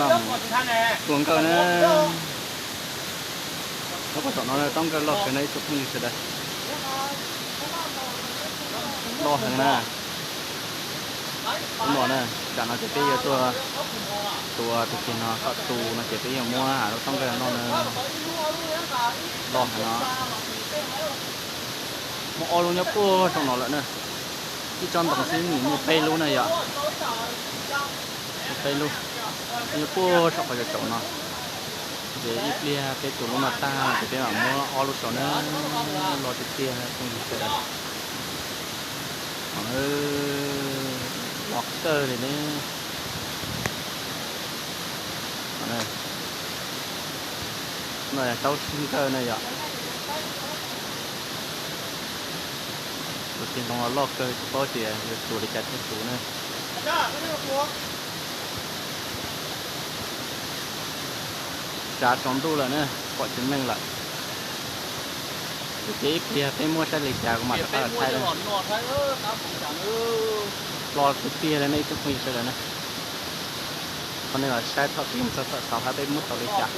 Tua nkawj na. Lub qhov saum no taub nkawj loj kawg na ib tsoom phooj ywg sawv daws. Loj heev na. Ub no na, tsam no ces peb yuav tuaj tua tus kiag no kom tu no ces peb yuav muab lub taub nkawj no na. Loj heev no. Muaj ob lub nyob puag saum no lawm na. Ib tsob ntoo xwb nws muaj peb lub na yom. Muaj peb lub. Nyob puag saum qhov caum no. Ces ib pliag peb tua lub no tag ces peb mam muab ob lub saud na. Loj tiag tiag phooj ywg sawv daws. Loj kawg li ne. No yog taub sib nkawj na yom. Tus kiag ntoo loj kawg tsis paub tias yuav tua li cas thiaj tu na. Tsav tsaus ntuj lawm na, pom tsis meej lawm. Ces ib pliag peb muab saib li cas kuv mam rov qab los thaij na. Loj tiag tiag li ne ib tsoom phooj ywg sawv daws na. Qhov nej los saib thaum peb mus txog thaum xaus hab peb muab tau li cas.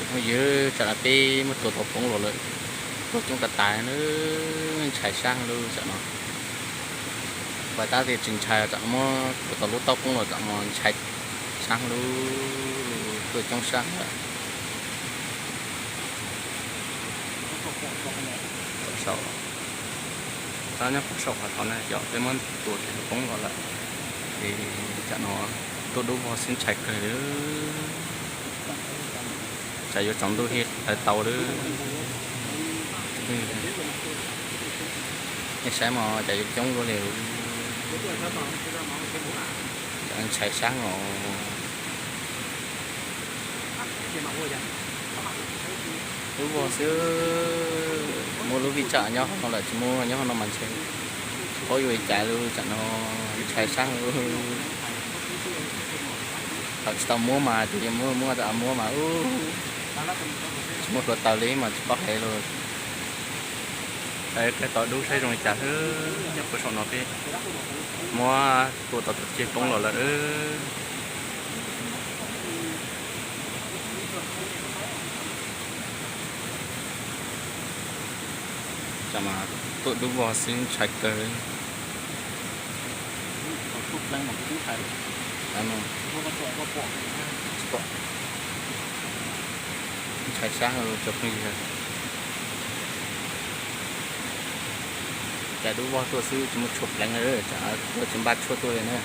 Phooj ywg, tsam no peb muab tua tau poob los lawm, tuaj coob tas tas na, ntshai sab lub tsam no. Pais tab tias tsis ntshai, tsam no muab tua tau lub taub poob los tsam no ntshai sab lub, tuaj coob sab lawm. Saum, tab nyob puag saum qhov tod na yom, peb muab tua kiag poob los lawm. Es tsam no tuaj dub vog xwb ntshai kawg li. Tsam yuav tsaus ntuj thiaj tau lawm. Nej saib mas cas yuav coob luaj li. Ntshai sab os. Dub vog xwb, muaj lub vij tsam nyob no lawm tsis muaj nyob no mas ntshe tsis paub yuav li cas li, tsam no ntshai sab lub. Thaum tsis tau muab mas ces yuav muab muab tau muab mas tsis muaj hluav taws li mas tsis paub hais li. Peb tos dub saib zoo li cas xwb, nyob puag saum no peb muab tua tau tus ciaj poob los lawm. Tsam mas tuaj dub vog xwb ntshai kawg. Ntshai sab cov phooj ywg. Cas dub vog tuaj xwb tsis muaj tshuaj pleev, tsam tuaj tsis npaj tshuaj tuaj li na.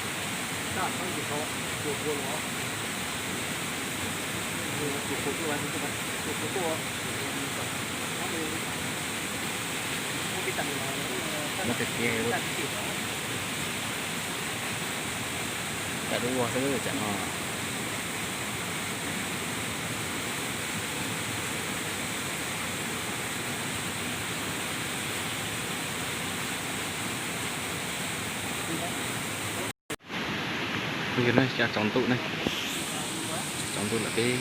Muab tiag tiag li. Cas dub vog xwb tsam no. Yog no tsaus ntuj ne, tsaus ntuj lawm peb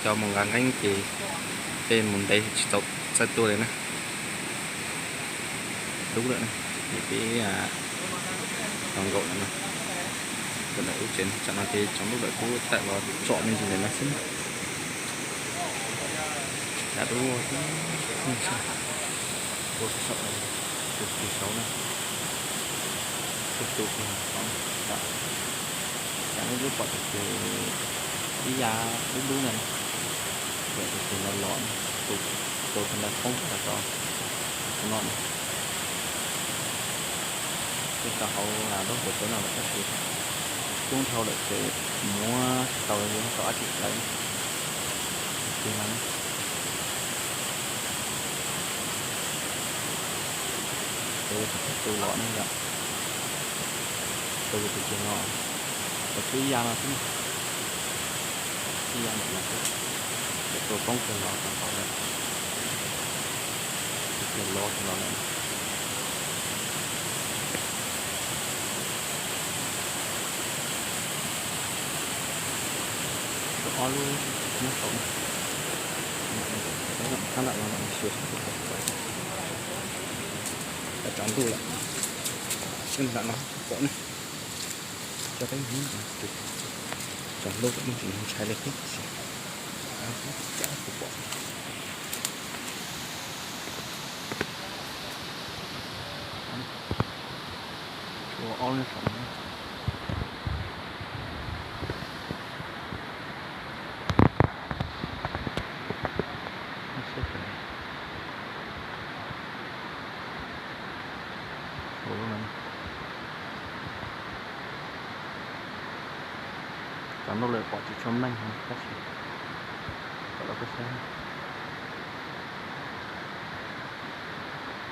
cov mus nqa nqeeb ces peb mus ntev tsis txaus txawj tuaj li na. Dub lawm na, ces peb los nkaum lawm na. Tus ntawm lub tsev tsam no ces tsaus ntuj lawm kuv tawm los tsom me ntsis ntawm no xwb. Cas dub xwb. Tua saum tus twg saud na, tus tus kiag saud. Tsam nej twb pom tus twg ib yav dub dub ntawd na, pom tus twg los los, tus tus ntawd poob rau tom no na. Twb tau hauv nroog pem teb no lawm tab sis kub dhau lawm ces muab tsis tau li, tau dab tsi plawv. Tus twg no na, tus tus los na yom, tus tus kiag no, tus twb ib yav no xwb na, ib yav ntawm no xwb, ces tua poob kiag los rau hauv lawm, tus kiag los kiag los lawm. Ob lub nyob saum no, tab lam no siav siav, tsaus ntuj lawm. Ntawm no pom ne, cov peb mus, cov ntaub tseem ntshai li thiab tab sis kuv pom. Tshuav ob lub saum no. Cov ntaub lawm pom tsis tshua meej tab sis kom los kuj saib.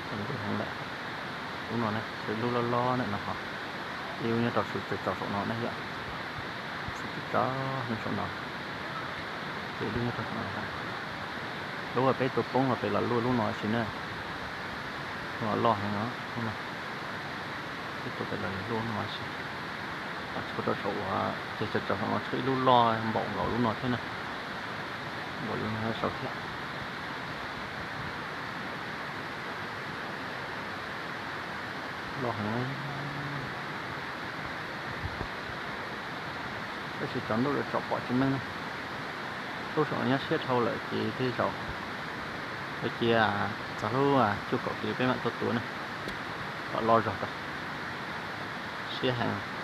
Heev lawm. Lub no ne, lub loj loj ntawm no ho, ib lub nyob rau saum, tsaus saum no ne yom. Tsis tau saum no, ces lub nyob rau saum no. Lub uas peb tua poob los pem los luaj lub no sis na. Lub no loj heev os, lub no. Peb tua pem los luaj lub no sis. Tshuav rau saum uas ces tsaus saum no tshuav ib lub loj npaum nkaus lub no thiab na. Npaum li no saud thiab. Loj heev. Tab sis cov ntaub lawm tsom pom tsis meej na. Lub saum no nyob siab dhau lawm ces tej zaum yuav cia txog lub cuaj kaum kiv peb mam tuaj tua na. Kom loj zog tas. Siab heev.